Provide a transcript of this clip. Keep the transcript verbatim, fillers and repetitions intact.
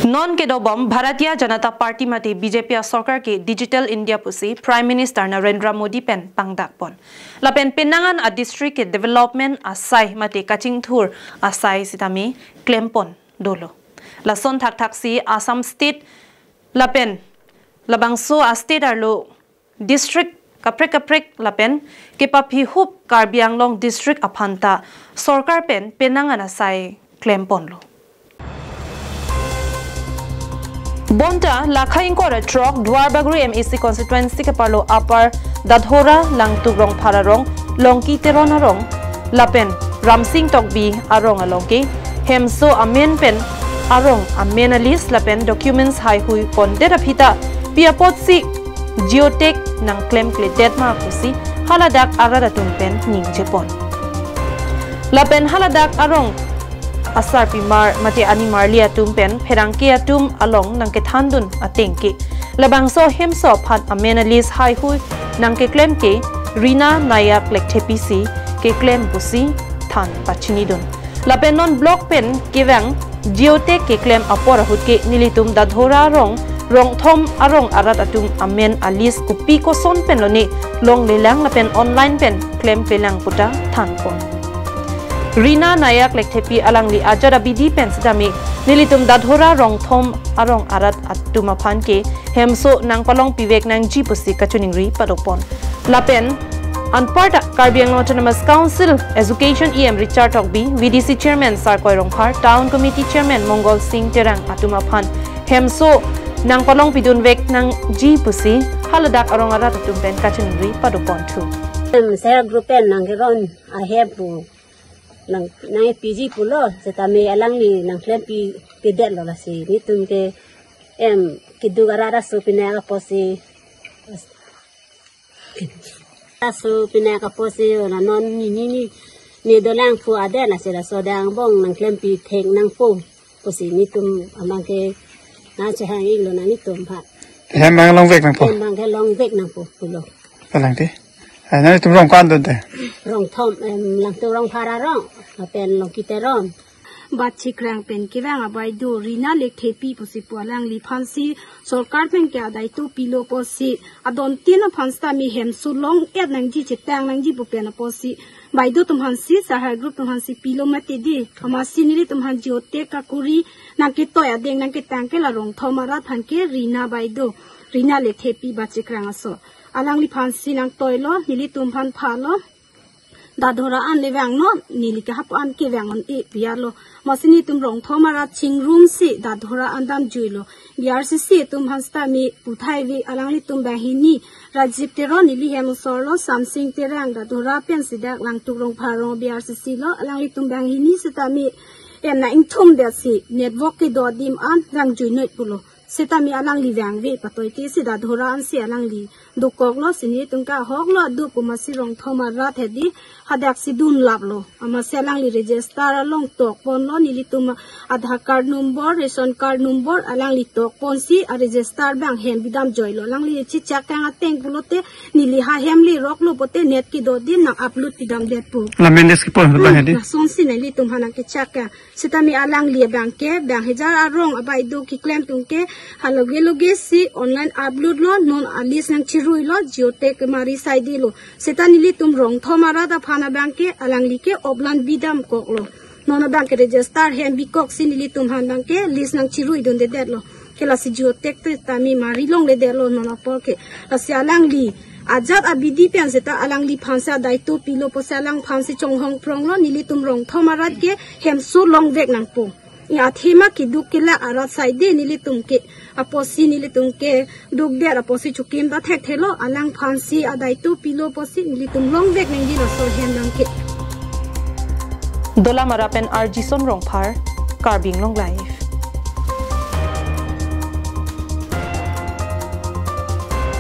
Non kedobom Bharatiya Janata Party mate B J P asorkar ke Digital India pusi Prime Minister Narendra Modi pen pangdakpon. Lapen penang an adistrict ke development asai mate kachingthur asai sitame klempon dolo. Lason thakthaksi Assam State lapen labangso a-state arlo district kaprek kaprek lapen kepaphihup Karbi Anglong district aphanta sorkar pen penang an asai klemponlo. Bonta lakha ingkoi ra throk Duarbagori M A C constituency keparlo Upper Dadhora, Langtuk Rongphar arong, Longki Teron arong lapen Ramsing Tokbi arong along ke hemso amen pen arong amen a-list lapen documents haihui pondet aphi ta pi apotsi geotag nangklemkledet ma pusi haladak arat atum pen ningjepon. Lapen haladak arong asarpimar mate animarli atum pen pherangke atum along nangkethandun ateng ke labangso hemso aphan amen a-list haihui nangkeklem ke Rina Nayak Lekthepi si keklem pusi than pachinidun. Lapen non block pen kevang geotag keklem apor ahut ke nelitum Dadhora arong, Rongthom arong arat atum amen a-list kopi koson pen lone longlelang lapen online pen klemklelang puta thanpon. Rina Nayak Lekthepi alangli ajat abidi pen sitame nelitum Dadhora Rongthom arong arat atum aphan ke hemso nangpalongpivek nangji pusi kachiningri padopon. Lapen anparta Karbi Anglong Autonomous Council Education E M Richard Tokbi, V D C Chairman Sarkoi Rongphar, Town Committee Chairman Mongol Sing Terang atum aphan hemso nangpalongpidunvek nangji pusi haladak arong arat atum pen kachiningri padoponthu. Em, self group pen nangkeron ahem pu nang nang P G pulo, setame alangli nangklempi pedetlo lasi. Netum ke em keduk arat aso pinak apotsi, aso pinak apotsi, o, la non nini ni ne dolang pu adet lasi laso adang angbong nangklempi thek nangpo pusi netum abang ke nangchehang-iklo nang netum aphan. Hem abang longvek nangpo. Hem abang ke longvek nangpo pulo. Kalang te. Ai, nangtum rong ko-an dunte? Rongthom, em, Langtuk Rongphar arong, lapen Longki Teron. Bachikrang pen kevang abaideo Rina Lekthepi pusi pu alangliphansi sorkar pen ke adaito pilo apotsi adontin aphan sitame hemso long-et nangji, chetang nangji pu pen apotsi baideo atum aphansi, sahar group atum aphansi pilo mati di. Amatsi nelitum aphan geotag kakuri nangketoi adeng nangketang ke la Rongthom arat aphan ke Rina baideo, Rina Lekthepi Bachikrang aso. Alangliphansi nangtoilo, nelitum aphan phalo. Dadhora an le vangnon, neli ke hapu an kevang un-e pu arlo. Amatsi netum Rongthom arat chingrumsi Dadhora an damjuilo. B R C C atum aphan sitame puthai ave, alanglitum banghini, Rajiv Teron neli hem osorlo, Samsing Terang Dadhora pensi dak Langtuk Rongphar arong B R C C lo, alanglitum banghini sitame em nang-ingthumdetsi network kedo adim an damjuinoi pulo. Setame alangli vangve, patoi ke si Dadhora ansi alangli dokoklo, si netum ke ahoklo adu pu, amatsi Rongthom arat hedi hadaksi dunlaplo. Amatsi alangli register along tokponlo, nelitum Aadhaar card number, ration card number alangli tokponsi a-register abang hem pidamjuilo. Alangli chichak kang ateng pulote neli ha hem leroklo pote net kedo adim nang-upload pidamdet pu. La manage kepon abang hedi. Hmm, lasonsi nelitum aphan nangkechak kang. Setame alangli abang ke, bang hajar arong abaideo keklem atum ke, ha loge loge si online upload lo, non a-list nangchiruilo, geotag kemari saidelo. Seta nelitum Rongthom arat aphan abang ke, alangli ke oplan bidamkoklo. Non abang ke register hem bikoksi nelitum aphan abang ke list nangchiruidundedetlo. Ke lasi geotag te tame mari longledetlo non apor ke. Lasi alangli ajat abidi pen seta alangliphansi adaito pilo pusi alangphansi chonghongpronglo, nelitum Rongthom arat ke hemso longvek nangpo. I athema keduk kelak arat saide nelitum ke, apotsi nelitum kedukdet apotsi chokim ta thekthelo, alangphansi adaito pilo pusi nelitum longvek nangji laso hem abang ke. Dolamara pen R G Son Rongphar, Karbi Anglong Live.